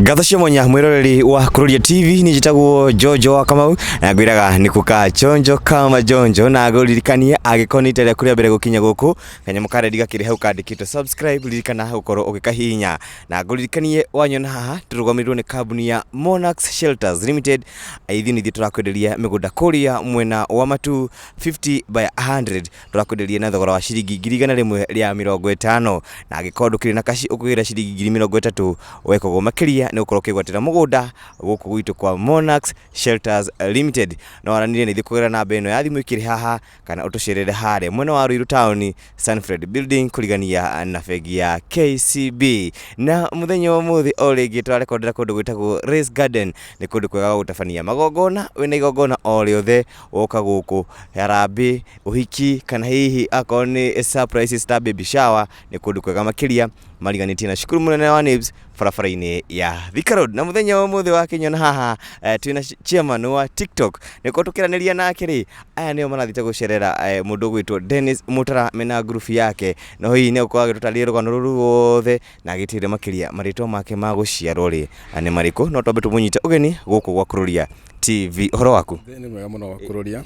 Ngatho cia mwanya mwiroreri wa Kururia TV, ni njitagwo Jojo wa Kamau na ngwiraga ni kuka chonjo kama jonjo, na ngũririkanie angĩkorwo nĩ rita rĩaku rĩa mbere gũkinya gũkũ, kanyamũ ka rendi gakĩrĩ hau kandĩkĩtwo subscribe, ririkana gũkorwo ũgĩkahihinya. Na ngũririkanie wanyona haha tũrũgamĩrĩirwo nĩ kambuni ya Monarchs Shelters Limited. Ithuĩ nĩ ithuĩ tũrakwenderia mĩgũnda kũrĩa mwena wa Matu 50 by 100, tũrakwenderia na thogora wa ciringi 150,000, na angĩkorwo ndũkĩrĩ na kaci ũkũgĩra ciringi 30,000. Weka ũguo makĩria nĩ gũkorwo ũkĩgwatĩra mũgũnda gũkũ gwitũ kwa Monarchs Shelters Limited. No waranĩrie na ithuĩ kũgerera namba ĩno ya thimũ ĩkĩrĩ haha, kana ũtũcerere harĩa mwena wa Ruiru Town, Sanfred Building, kũrigania na bengi ya KCB. Na mũthenya wa ũmũthĩ o rĩngĩ tũrarekondera kũndũ gwĩtagwo Race Garden. Nĩ kũndũ kwega gwa gũtabania magongona. Wĩna igongona o rĩothe woka gũkũ, harambĩ, ũhiki, kana hihi akorwo nĩ surprises ta baby shower, nĩ kũndũ kwega makĩria mariganĩtie na cukuru mũnene wa NIBS barabara-inĩ ya Thika Road. Na mũthenya wa ũmũthĩ wakĩnyona haha twĩna chairman wa TikTok, nĩkorwo tũkĩaranĩria nake rĩ, aya nĩo marathiĩte gũcerera mũndũ ũgwĩtwo Dennis Mutara mena ngurubu yake. No hihi nĩ egũkorwo agĩtũtarĩria rũgano rũrũ ruothe na agĩtĩre makĩria marĩtwa make ma gũciarwo rĩ nĩ marĩkũ. No twambe tũmũnyite ũgeni gũkũ gwa Kururia TV. Ũhoro waku? Nĩ mwega mũno Kururia.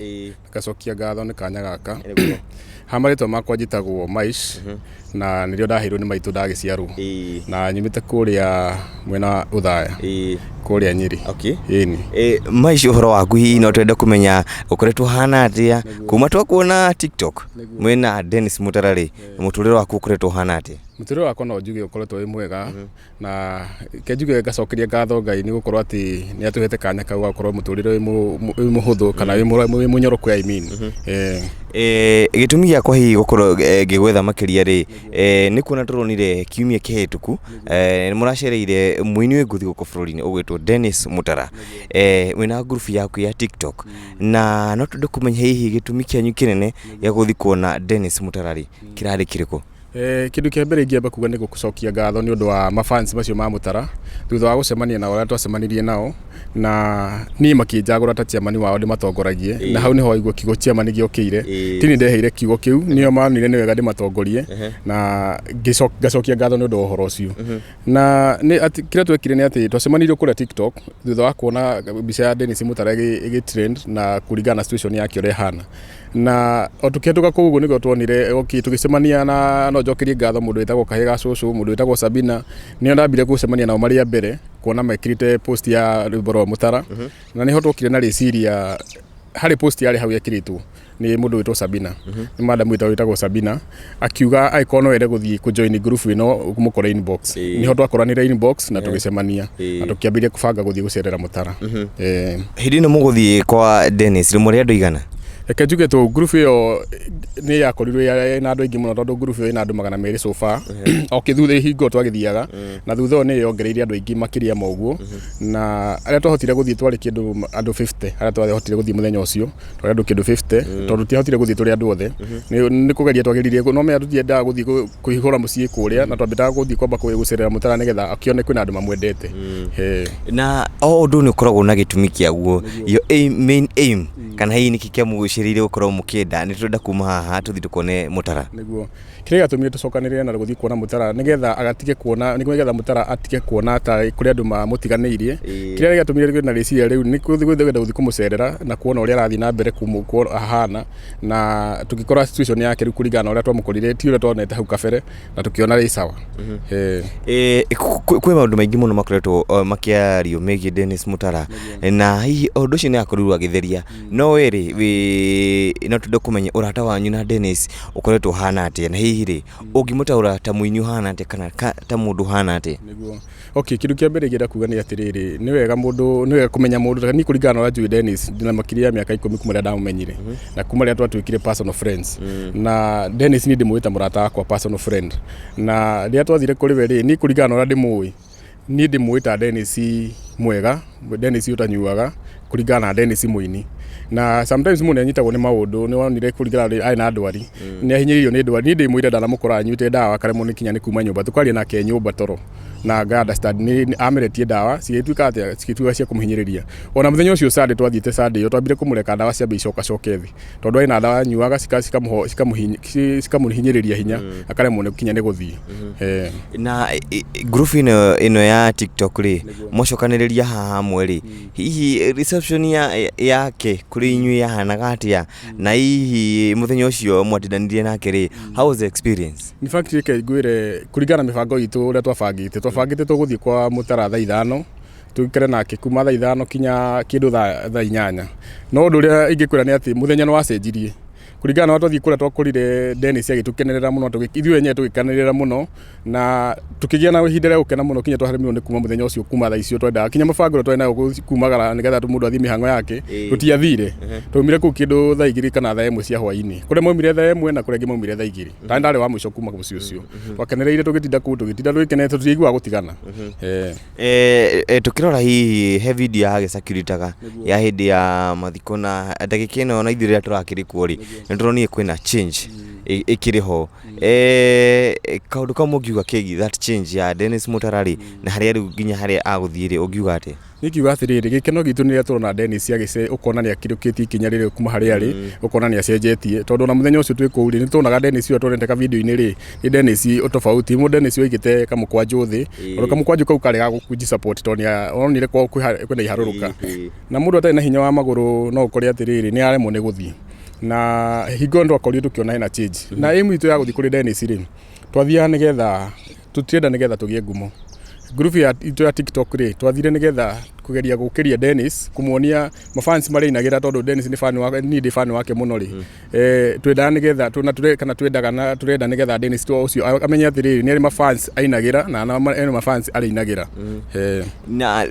Ngacokia ngatho nĩ kanya gaka. Ha marĩtwa makwa njĩtagwo Maish, na nĩrĩo ndaheirwo nĩ maitũ ndagĩciarwo, na nyumĩte kũrĩa mwena wa Ũthaya, kũrĩa Nyĩrĩ. Ĩni. Maish, ũhoro waku hihi no twende kũmenya ũkoretwo ũhana atĩa kuma twakuona TikTok mwĩna Dennis Mutara rĩ, mũtũrĩre waku ũkoretwo ũhana atĩa? Mũtũrĩre wakwa no njuge ũkoretwo wĩ mwega, na ke njuge ngacokeria ngatho Ngai nĩ gũkorwo atĩ nĩ atũhete kanya kau ga gũkorwo mũtũrĩre wĩ mũhũthũ kana wĩ mũnyoroku, I mean. Gĩtũmi gĩakwa hihi gũkorwo ngĩgwetha makĩria rĩ, nĩ kuona tũronire kiumia kĩhĩtũku nĩ mũracereire mũini wĩ ngũthi gũkũ bũrũri-inĩ ũgwĩtwo Dennis Mutara wĩna ngurubu yaku ya TikTok, na no twende kũmenya hihi gĩtũmi kĩanyu kĩnene gĩa gũthiĩ kuona Dennis Mutara rĩ kĩrarĩ kĩrĩkũ? Kĩndũ kĩa mbere ingĩamba kuga nĩ gũcokia ngatho nĩ ũndũ wa mafans macio ma Mũtara, thutha wa gũcemania nao arĩa twacemanirie nao, na niĩ makĩnjagũra ta chairman wao ndĩmatongoragie, na hau nĩho waigua kiugo chairman gĩokĩire. Ti niĩ ndeheire kiugo kĩu, nĩo monire nĩ wega ndĩmatongorie, na ngacokia ngatho nĩ ũndũ wa ũhoro ũcio. Na nĩ atĩ kĩrĩa twekire nĩ atĩ twacemanirie kũrĩa TikTok thutha wa kuona mbica ya Dennis Mũtara ĩgĩ trend na kũringana na situation yake ũrĩa ĩhana. Na o tũkĩhetũka kũu ũguo nĩguo tuonire, okay, tũgĩcemania na no njokerie ngatho mũndũ wĩtagwo Kahĩĩ ga Cũcũ, mũndũ wĩtagwo Sabina, nĩo ndambire gũcemania nao marĩ a mbere kuona mekĩrĩte post ya rwĩmbo rwa Mũtara. Na nĩho twokire na rĩciria harĩ post yarĩ hau yekĩrĩtwo nĩ mũndũ wĩtwo Sabina, nĩ madam wĩtagwo Sabina, akiuga angĩkorwo no ende gũthiĩ kũ join group ĩno mũkore inbox. Nĩho twakoranire inbox na tũgĩcemania na tũkĩambĩrĩria kũbanga gũthiĩ gũcerera Mũtara. Hĩndĩ ĩno mũgũthiĩ kwa Dennis rĩ, mũrĩ andũ aigana? Reke njuge tũ group ĩyo nĩ yakorirwo ĩna andũ aingĩ mũno, tondũ group ĩyo ĩna andũ 200 so far. O kĩthutha hingo twagĩthiaga na thutha ũyũ nĩ yongereire andũ aingĩ makĩria ma ũguo, na arĩa twahotire gũthiĩ twarĩ kĩndũ andũ 50 arĩa twahotire gũthiĩ mũthenya ũcio, twarĩ andũ kĩndũ 50, tondũ tũtiahotire gũthiĩ tũrĩ andũ othe. Nĩ kũgeria twageririe, no menya tũtiendaga gũthiĩ kũihũra mũciĩ kũrĩa, na twambĩtaga gũthiĩ kwamba gũcerera Mũtara nĩgetha akĩone kwĩna andũ mamwendete. Na o ũndũ nĩ ũkoragwo na gĩtũmi kĩaguo, your aim, main aim, kana hihi nĩkĩ kĩamũgucĩrĩirie gũkorwo mũkĩenda nĩ tũrenda kuma haha tũthiĩ tũkone Mũtara? Nĩguo kĩrĩa gĩatũmire tũcokanĩrĩre na gũthiĩ kuona Mũtara, nĩgetha agatige kuona, nĩgetha Mũtara atige kuona ta kũrĩ andũ mamũtiganĩirie. Kĩrĩa gĩatũmire tũgĩe na rĩciria rĩu nĩ kwenda gũthiĩ kũmũcerera na kuona ũrĩa arathiĩ na mbere ahana, na tũgĩkora situation yake rĩu kũringana na ũrĩa twamũkorire ti ũrĩa twonete hau kabere, na tũkĩona rĩ sawa. Kwĩ maũndũ maingĩ mũno makoretwo makĩario megiĩ Dennis Mutara, na hihi ũndũ ũcio nĩ akorirwo agĩtheria. No we rĩ, wĩ no twende kũmenya ũrata wanyu na Dennis ũkoretwo ũhana atĩa, na hihi rĩ, ũngĩmũtaũra ta mũini ũhana atĩa kana ta mũndũ ũhana atĩa? Nĩguo. Okay, kĩndũ kĩa mbere ingĩenda kuga nĩ atĩrĩrĩ, nĩ wega mũndũ, nĩ wega kũmenya mũndũ. Niĩ kũringana na ũrĩa njũĩ Dennis, ndĩna makĩria ya mĩaka 10 kuma rĩrĩa ndamũmenyire, na kuma rĩrĩa twatuĩkire personal friends. Na Dennis niĩ ndĩmũĩ ta mũrata wakwa, personal friend. Na rĩrĩa twathire kũrĩ we rĩ, niĩ kũringana na ũrĩa ndĩmũĩ, niĩ ndĩmũĩ ta Dennis mwega, Dennis ũtanyuaga, kũringana na Dennis mũini. Na sometimes mũndũ nĩanyitagwo nĩ maũndũ, nĩwonire kũringana arĩ na ndwari, nĩahinyĩrĩirio nĩ ndwari. Niĩ ndĩmũire ndanamũkora anyuĩte ndawa akaremwo nĩ kinya nĩ kuma nyũmba, tũkaria nake nyũmba toro na nga understand nĩ ameretie ndawa cigĩtuĩka atĩa, cigĩtuĩka cia kũmũhinyĩrĩria. Ona mũthenya ũcio Sunday twathiĩte Sunday ĩyo twambire kũmũreka ndawa ciambe icokacoke thĩ, tondũ arĩ na ndawa anyuaga cikamũhinyĩrĩria hinya, akaremwo nĩ kinya nĩ gũthiĩ. Na group ĩno ya TikTok rĩ, mwacokanĩrĩria haha hamwe rĩ, hihi reception yake kũrĩ inyuĩ yahanaga atĩa, na hihi mũthenya ũcio mwatindanirie nake rĩ, how was the experience? In fact, reke ngwĩre, kũringana na mĩbango itũ ũrĩa twabangĩte tũgũthiĩ kwa Mũtara thaa 5, tũikare nake kuma thaa 5 kinya kĩndũ thaa 8. No ũndũ ũrĩa ingĩkwĩra nĩ atĩ mũthenya nĩ wacenjirie kũringana na twathiĩ kũrĩa twakorire Dennis agĩtũkenerera mũno, ithuĩ enyewe tũgĩkenerera mũno na tũkĩgĩa na ihinda rĩa gũkena mũno, kinya twaremirwo nĩ kuma mũthenya ũcio kuma thaa icio twendaga, kinya mũbango ũrĩa twarĩ nayo kumagara nĩgetha mũndũ athiĩ mĩhang'o yake tũtiathire. Twaumire kũu kĩndũ thaa 2 kana thaa 1 cia hwaĩ-inĩ, kũrĩa maumire thaa 1 na kũrĩa angĩ maumire thaa 2. Tani ndarĩ wa mũico kuma mũciĩ ũcio. Twakenereire tũgĩtinda kũu, tũgĩtinda tũgĩkenete, tũtiaiguaga gũtigana. Tukirora hihi he video yagĩcakiritaga ya hĩndĩ ya mathiko, na ndagĩka ĩno ona ithuĩ rĩrĩa tũrakĩrĩ kuo rĩ, nĩ tũronire kwĩna change ĩkĩrĩ ho. Kaũndũ kau mũngiuga kegiĩ that change ya Dennis Mutara rĩ, na harĩa rĩu nginya harĩa agũthiĩ rĩ, ũngiuga atĩa? Niĩ ngiuga atĩrĩrĩ, gĩkeno gitũ nĩ rĩrĩa tũrona Dennis agĩce, ũkona nĩ akĩrũkĩtie ikinya rĩrĩ kuma harĩa arĩ, ũkona nĩ acenjetie, tondũ ona mũthenya ũcio twĩ kũu rĩ, nĩ tuonaga Dennis ũyũ tuonete ka video-inĩ rĩ, nĩ Dennis tofauti, mũ Dennis waigĩte kamũkwanjũ thĩ, tondũ kamũkwanjũ kau karĩ ga gũkunji support, tondũ nĩ onire kwao kwĩna iharũrũka, na mũndũ atarĩ na hinya wa magũrũ no ũkore atĩrĩrĩ nĩ aremwo nĩ gũthiĩ. Na hingo ĩyo nĩtwakorirwo tũkĩona hena change. Na aim itũ ya gũthiĩ kũrĩ Dennis rĩ, twathiaga nĩgetha tũtirenda nĩgetha tũgĩe ngumo. Group ya itũ ya TikTok rĩ, twathire nĩgetha kũgeria gũkĩria Dennis, kũmuonia mafans marĩa ainagĩra, tondũ Dennis nĩ fan wake, niĩ ndĩ fan wake mũno rĩ. Twendaga nĩgetha na ture, kana twendaga na turenda nĩgetha Dennis to ũcio amenye atĩrĩrĩ nĩ arĩ mafans ainagĩra na ena mafans arĩinagĩra. Na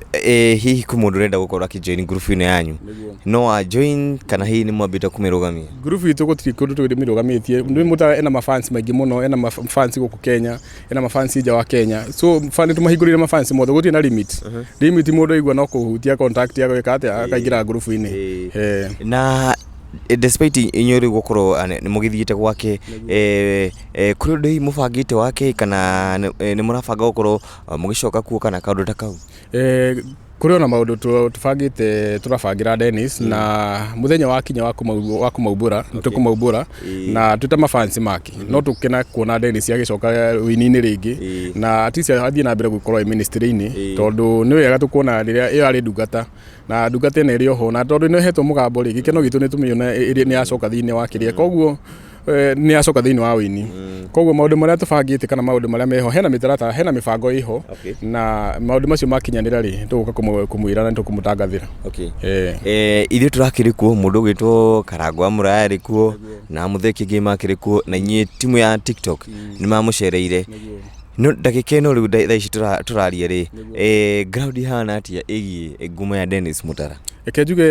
hihi kwĩ mũndũ ũrenda gũkorwo akĩjoin group ĩno yanyu, no a join, kana hihi nĩ mwambĩte kũmĩrũgamia? Group itũ gũtirĩ kũndũ tũmĩrũgamĩtie. Nĩ Mũtara ena mafans maingĩ mũno, ena mafans gũkũ Kenya, ena mafans nja wa Kenya, so nĩ tũmahingũrĩire mafans mothe, gũtirĩ na limit. Mũndũ aigua no kũhutia contact agwĩka atĩa, akaingĩra group-inĩ. Na despite inyuĩ rĩu gũkorwo nĩ mũgĩthiĩte gwake, kũrĩ ũndũ hihi mũbangĩte wake, kana nĩ mũrabanga gũkorwo mũgĩcoka kuo kana kaũndũ ta kau? Kũrĩ ona maũndũ tũbangĩte, tũrabangĩra Dennis, na mũthenya wakinya wa kũmaumbũra nĩ tũkũmaumbũra, na twĩ ta mafans make no tũkena kuona Dennis agĩcoka wĩini-inĩ rĩngĩ, na at least athiĩ na mbere gũkorwo e ministry-inĩ, tondũ nĩ wega tũkuona rĩrĩa ĩyo arĩ ndungata na ndungata ĩno ĩrĩ oho, na tondũ nĩ ĩhetwo mũgambo rĩ, gĩkeno gitũ nĩ tũmĩone nĩ yacoka thĩinĩ wa kĩrĩa, koguo nĩ yacoka thĩinĩ wa wĩini. Koguo maũndũ marĩa tũbangĩte kana maũndũ marĩa meho, hena mĩtaratara, hena mĩbango ĩho, na maũndũ macio makinyanĩra rĩ, tũgũka kũmwĩra na nĩtũkũmũtangathĩra. Ithuĩ tũrakĩrĩ kuo, mũndũ ũgwĩtwo Karangũ wa Mũraya arĩ kuo, na Mũthee Kĩngĩ makĩrĩ kuo, na inyuĩ timu ya TikTok nĩ mamũcereire. No ndagĩka ĩno rĩu thaa ici tũraria rĩ, ground ihana atĩa ĩgiĩ ngumo ya Dennis Mutara? Reke njuge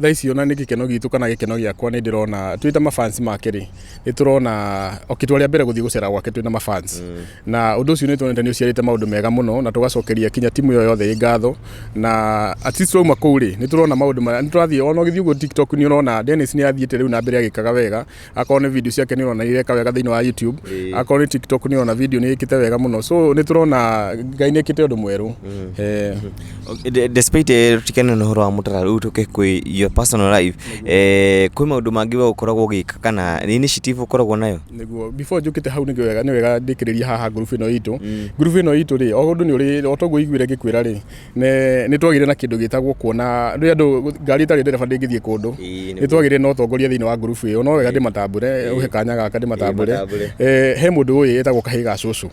thaa ici ona nĩ gĩkeno gitũ kana gĩkeno gĩakwa, nĩ ndĩrona twĩ ta mafans make rĩ, nĩ tũrona okay, twarĩ a mbere gũthiĩ gũcera gwake twĩ na mafans, na ũndũ ũcio nĩ tuonete nĩ ũciarĩte maũndũ mega mũno, na tũgacokeria kinya timu ĩyo yothe ĩ ngatho. Na at least twauma kũu rĩ, nĩ tũrona maũndũ marĩa nĩ tũrathiĩ, ona ũgĩthiĩ ũguo TikTok nĩ ũrona Dennis nĩ athiĩte rĩu na mbere agĩkaga wega. Akorwo nĩ video ciake nĩ ũrona ireka wega thĩinĩ wa YouTube, akorwo nĩ TikTok nĩ ũrona video nĩ ĩkĩte wega mũno, so nĩ tũrona Ngai nĩ ĩkĩte ũndũ mwerũ. Despite tutikane na ũhoro wa Mutara, rĩu tũke kwĩ your personal life, kwĩ maũndũ mangĩ we ũkoragwo ũgĩka kana nĩ initiative ũkoragwo nayo? Nĩguo, before njũkĩte hau nĩ wega ndĩkĩrĩrie haha group ĩno itũ. Group ĩno itũ rĩ, o ũndũ nĩ ũrĩ o toguo iguire ngĩkwĩra rĩ, nĩ twagĩire na kĩndũ gĩtagwo kuona rĩrĩa andũ ngari ĩtarĩ ndereba ndĩngĩthiĩ kũndũ. Nĩ twagĩire na ũtongoria thĩinĩ wa group ĩyo, no wega ndĩmatambũre, ũhe kanya gaka ndĩmatambũre. He mũndũ ũyũ etagwo Kahĩĩ ga Cũcũ.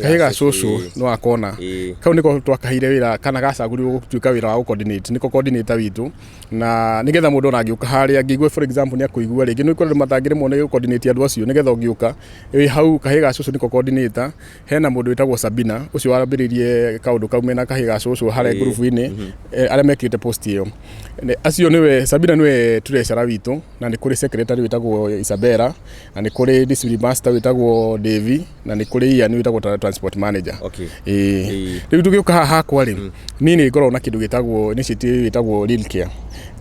Kahĩĩ ga Cũcũ nĩ wakona kau nĩko twakaheire wĩra kana gacagũrirwo gũtuĩka wĩra wa gũ-coordinate, nĩko coordinator witũ, na nĩgetha mũndũ ona angĩũka harĩa angĩigua, for example, nĩ akũigua rĩngĩ nĩ kũrĩ andũ matangĩremwo nĩ gũ-coordinate andũ acio, nĩgetha ũngĩũka wĩ hau Kahĩĩ ga Cũcũ nĩko coordinator. Hena mũndũ wĩtagwo Sabina, ũcio wambĩrĩirie kaũndũ kau mena Kahĩĩ ga Cũcũ harĩa ngurubu-inĩ, arĩa mekĩrĩte post ĩyo. Acio nĩwe Sabina nĩwe treasurer witũ, na nĩ kũrĩ secretary wĩtagwo Isabella, na nĩ kũrĩ district master wĩtagwo Davy, na nĩ kũrĩ Ian wĩtagwo transport manager. Rĩu tũgĩũka haha hakwa rĩ, niĩ nĩ ngoragwo na kĩndũ gĩtagwo initiative ĩtagwo Real Care. Care.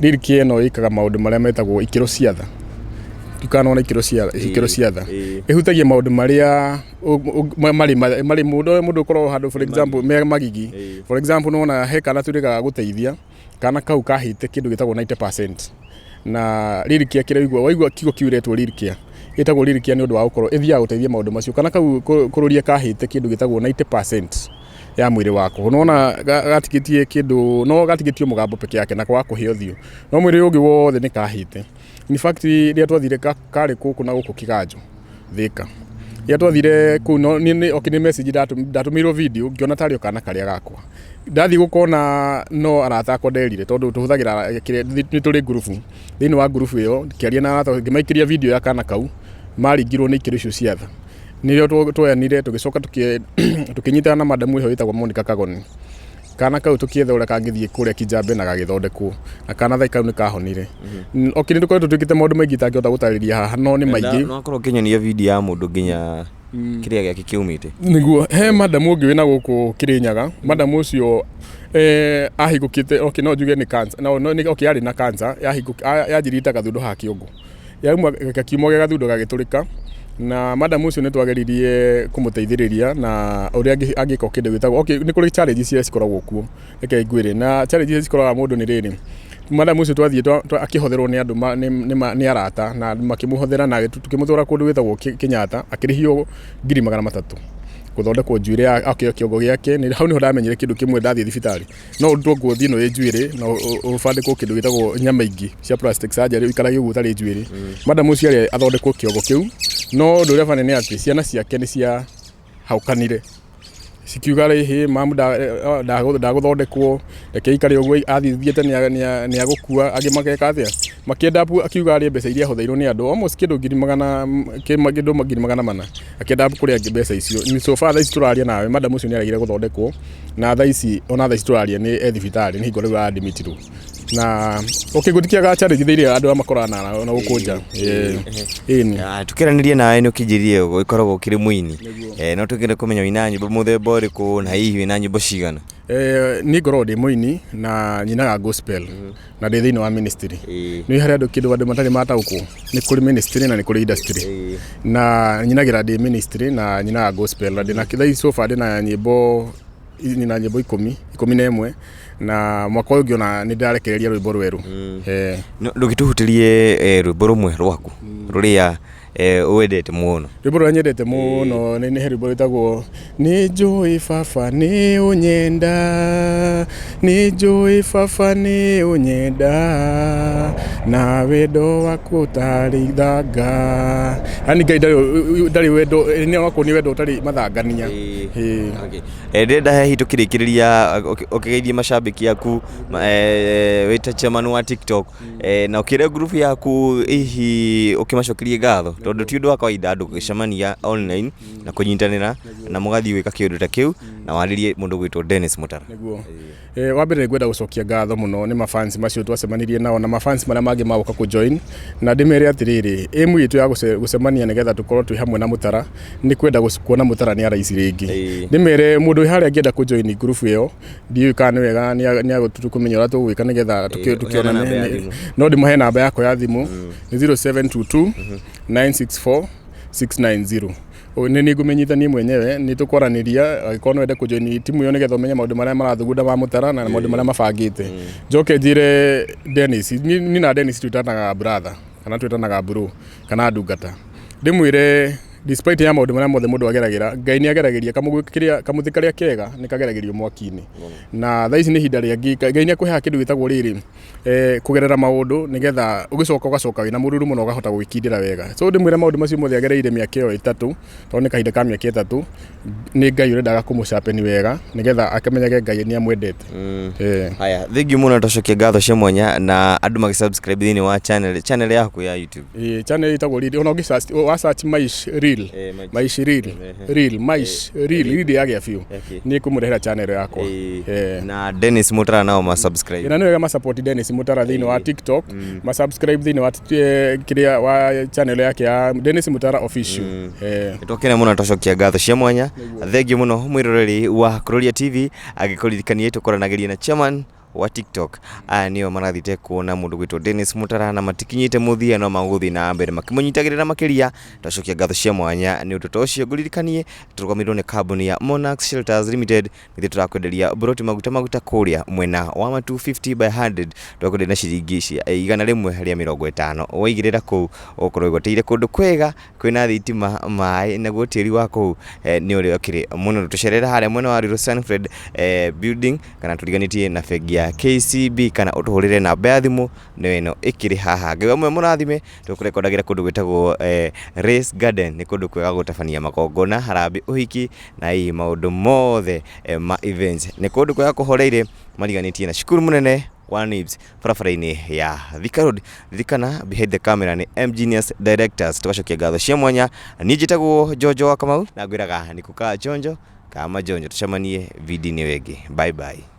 Real Care ĩno ĩkaga maũndũ marĩa metagwo ikĩro cia tha. Ndikanona ikĩro cia tha. Ĩhutagia maũndũ marĩa marĩ mũndũ ũkoragwo handũ, for example, me magigi. For example, nĩwona he kana tũrĩgaga gũteithia kana kau kahĩte kĩndũ gĩtagwo 90%, na Real Care kĩrĩa waigua waigua kiugo kĩu ĩretwo Real Care, ĩtagwo Real Care nĩ ũndũ wa gũkorwo ĩthiaga gũteithia maũndũ macio. Kana kau kũrũria kahĩte kĩndũ gĩtagwo 90% ya mwĩrĩ wako, nĩwona gatigĩtie kĩndũ no gatigĩtio mũgambo peke yake na kwaga kũhĩa ũthiũ, no mwĩrĩ ũyũ ũngĩ wothe nĩ kahĩte. In fact, rĩrĩa twathire karĩ gũkũ na gũkũ Kiganjo Thika, rĩrĩa twathire kũu no okay, nĩ message ndatũmĩirwo video, ngĩona tarĩ o kana karĩa gakwa. Ndathiĩ gũkona no arata akwa nderire, tondũ tũhũthagĩra nĩ tũrĩ ngurubu. Thĩinĩ wa ngurubu ĩyo ngĩaria na arata, ngĩmaikĩria video ya kana kau maringirwo nĩ ikĩro icio cia tha. Nĩrĩo tuoyanire, tũgĩcoka tũkĩnyitana na madamu ĩho ĩtagwo Monica Kagoni. Kana kau tũkĩetha ũrĩa kangĩthiĩ kũrĩa Kijambe na gagĩthondekwo, na kana thaa kau nĩ kahonire. Okay, nĩ tũkoretwo twĩkĩte maũndũ maingĩ itangĩhota gũtarĩria haha, no nĩ maingĩ. No akorwo ũkĩnyonia video ya mũndũ nginya kĩrĩa gĩake kĩumĩte. Nĩguo, he madamu ũngĩ wĩna gũkũ Kĩrĩnyaga. Madamu ũcio ahingũkĩte, okay, no njuge nĩ cancer, no nĩ okay, arĩ na cancer yanjirie ta gathundo ha kĩongo, yauma gakiuma gĩa gathundo gagĩtũrĩka. Na madamu ũcio nĩ twageririe kũmũteithĩrĩria na ũrĩa angĩka kĩndũ gĩtagwo, okay, nĩ kũrĩ challenge iria cikoragwo kuo. Reke ngwĩre, na challenge iria cikoraga mũndũ nĩ rĩrĩ, madamu ũcio twathiĩ akĩhotherwo nĩ andũ nĩ arata na makĩmũhothera na tũkĩmũtwara kũndũ gwĩtagwo Kenyatta, akĩrĩhio 300,000 gũthondekwo njuĩrĩ ya okay, kĩongo gĩake. Hau nĩho ndamenyire kĩndũ kĩmwe. Ndathiĩ thibitarĩ no ũrutwo ngothi ĩno ĩ njuĩrĩ na ũbandĩkwo kĩndũ gĩtagwo nyama ingĩ cia plastic surgery, ũikarage ũguo ũtarĩ njuĩrĩ. Madamu ũcio arĩ athondekwo kĩongo kĩu, no ũndũ ũrĩa bani nĩ atĩ ciana ciake nĩ cia haukanire, cikiuga rĩhĩ mamu ndagũthondekwo, reke ikare ũguo, athiĩ thiĩte nĩ agũkua. Angĩ mageka atĩa, makĩenda akiuga arĩe mbeca iria ahũthĩirwo nĩ andũ, almost kĩndũ ngiri magana kĩndũ 400,000, akĩenda kũrĩa mbeca icio. So far thaa ici tũraria nawe, madam ũcio nĩ aregire gũthondekwo, na thaa ici, ona thaa ici tũraria, nĩ e thibitarĩ, nĩ hingo rĩu adimitirwo. Na okay, gũtikiaga challenge iria andũ aya makorana na gũkũ nja. Ĩni. Tukĩranĩria nawe nĩ ũkĩnjĩrire ũkoragwo ũkĩrĩ mũini. No tũkĩende kũmenya wĩna nyĩmbo mũthemba ũrĩkũ, na hihi wĩna nyĩmbo cigana? Niĩ ngoragwo ndĩ mũini na nyinaga gospel na ndĩ thĩinĩ wa ministry. Nĩ harĩ andũ kĩndũ andũ matarĩ mataũkwo, nĩ kũrĩ ministry na nĩ kũrĩ industry. Na nyinagĩra ndĩ ministry na nyinaga gospel, na ndĩna thaa ici so far ndĩna nyĩmbo, nyina nyĩmbo 11, na mwaka ũyũ ũngĩ ona nĩ ndĩrarekereria rwĩmbo rwerũ. Ndũgĩtũhutĩrie rwĩmbo rũmwe rwaku rũrĩa wendete mũno. Rwĩmbo rũrĩa nyendete mũno nĩ he rwĩmbo rwĩtagwo "Nĩ njũĩ baba nĩ ũnyenda, nĩ njũĩ baba nĩ ũnyenda, na wendo waku ũtarĩ ithanga". Yani Ngai ndarĩ wendo, nĩ onakorwo nĩ wendo ũtarĩ mathangania. Okay. Ndĩrenda hihi tũkĩrĩkĩrĩria ũkĩgeithie macambĩki aku wĩta chairman wa TikTok, na ũkĩre group yaku, hihi ũkĩmacokerie ngatho, tondũ ti ũndũ wa kawaida andũ gũcemania online na kũnyitanĩra na mũgathiĩ gwĩka kĩũndũ ta kĩu, na warĩrie mũndũ gwĩtwo Dennis Mutara. Nĩguo. Wa mbere nĩ ngwenda gũcokia ngatho mũno nĩ mafans macio twacemanirie nao na mafans marĩa mangĩ magoka kũ join, na ndĩmere atĩrĩrĩ, aim itũ ya gũcemania nĩgetha tũkorwo twĩ hamwe na Mũtara nĩ kwenda kuona Mũtara nĩ araici rĩngĩ. Ndĩmere mũndũ wĩ harĩa angĩenda kũ join group ĩyo, ndiũĩ kana nĩ wega nĩ kũmenya ũrĩa tũgwĩka nĩgetha ũheane namba ya tũkĩonane. Thimũ. No ndĩmũhe namba yakwa ya thimũ, nĩ 0722 964 690. Nĩ ngũmenyithanie mwenyewe, nĩ tũkwaranĩria angĩkorwo no wende kũjoin timu ĩyo nĩgetha ũmenye maũndũ marĩa marathugunda ma Mũtara na maũndũ marĩa mabangĩte. Njoke njĩre Dennis, niĩ na Dennis twĩtanaga brother kana twĩtanaga bro kana ndungata. Ndĩmwĩre despite ya maũndũ marĩa mothe mũndũ ageragĩra, Ngai nĩ ageragĩria kamũgwĩ kĩrĩa kamũtĩ karĩa kega nĩ kageragĩrio mwaki-inĩ. Na thaa ici nĩ ihinda rĩa Ngai nĩ akũheaga kĩndũ gĩtagwo rĩrĩ, kũgerera maũndũ nĩgetha ũgĩcoka ũgacoka wĩna mũruru mũno, ũkahota gwĩkindĩra wega. So ndĩmwĩre maũndũ macio mothe agereire mĩaka ĩyo 3, tondũ nĩ kahinda ka mĩaka 3, nĩ Ngai ũrendaga kũmũcapeni wega nĩgetha akĩmenyage Ngai nĩ amwendete. Haya, thengiũ mũno, twacokia ngatho cia mwanya na andũ magĩsubscribe thĩinĩ wa channel yaku ya YouTube. Ĩĩ, channel ĩtagwo Real. Ona ũngĩ wa search Maish Real, Maish Real, Real Maish Real, Real yagĩa biũ, nĩ ĩkũmũrehera channel yakwa. Na Dennis Mutara nao ma subscribe. Na nĩ wega ma support Dennis Mutara thĩinĩ wa TikTok, ma subscribe thĩinĩ wa kĩrĩa wa channel yake ya Dennis Mutara Official. Twakena mũno, twacokia ngatho cia mwanya. Thengiũ mũno mwĩroreri wa Kuroria TV, angĩkũririkanie tũkoranagĩria na chairman wa TikTok. Aya nĩo marathiĩte kuona mũndũ gwĩtwo Dennis Mutara na matikinyĩte mũthia no magũthiĩ na mbere makĩmũnyitagĩrĩra makĩria. Twacokia ngatho cia mwanya nĩ ũndũ ta ũcio. Ngũririkanie tũrũgamĩrĩirwo nĩ kambuni ya Monarch Shelters Limited. Nithuĩ tũrakwenderia mburoti maguta maguta kũrĩa mwena wa ma 250 by 100, twakwenderia na ciringi cia 150. Waigĩrĩra kũu ũgũkorwo wĩgwatĩire kũndũ kwega kwĩna thitima, maĩ, naguo tĩri wa kũu nĩ ũrĩa ũkĩrĩ mũnoru. Tũcerere harĩa mwena wa Ruiru Sanfred building kana tũriganĩtie na bengi ya KCB kana ũtũhũrĩre namba ya thimũ nĩyo ĩno ĩkĩrĩ haha. Ngai wa muoyo mũrathime. Tũkũrekondagĩra kũndũ gwĩtagwo Race Garden, nĩ kũndũ kwega gũtabania magongona, harambĩ, ũhiki na hihi maũndũ mothe ma events. Nĩ kũndũ kwega kũhoreire mariganĩtie na cukuru mũnene wa NIBS barabara-inĩ ya Thika Road. Ririkana behind the camera nĩ M Genius Directors. Tũgacokia ngatho cia mwanya. Niĩ njĩtagwo Njonjo wa Kamau na ngwĩraga nĩ kukaa chonjo kama njonjo. Tũcemanie video-inĩ ĩyo ĩngĩ. Bye bye.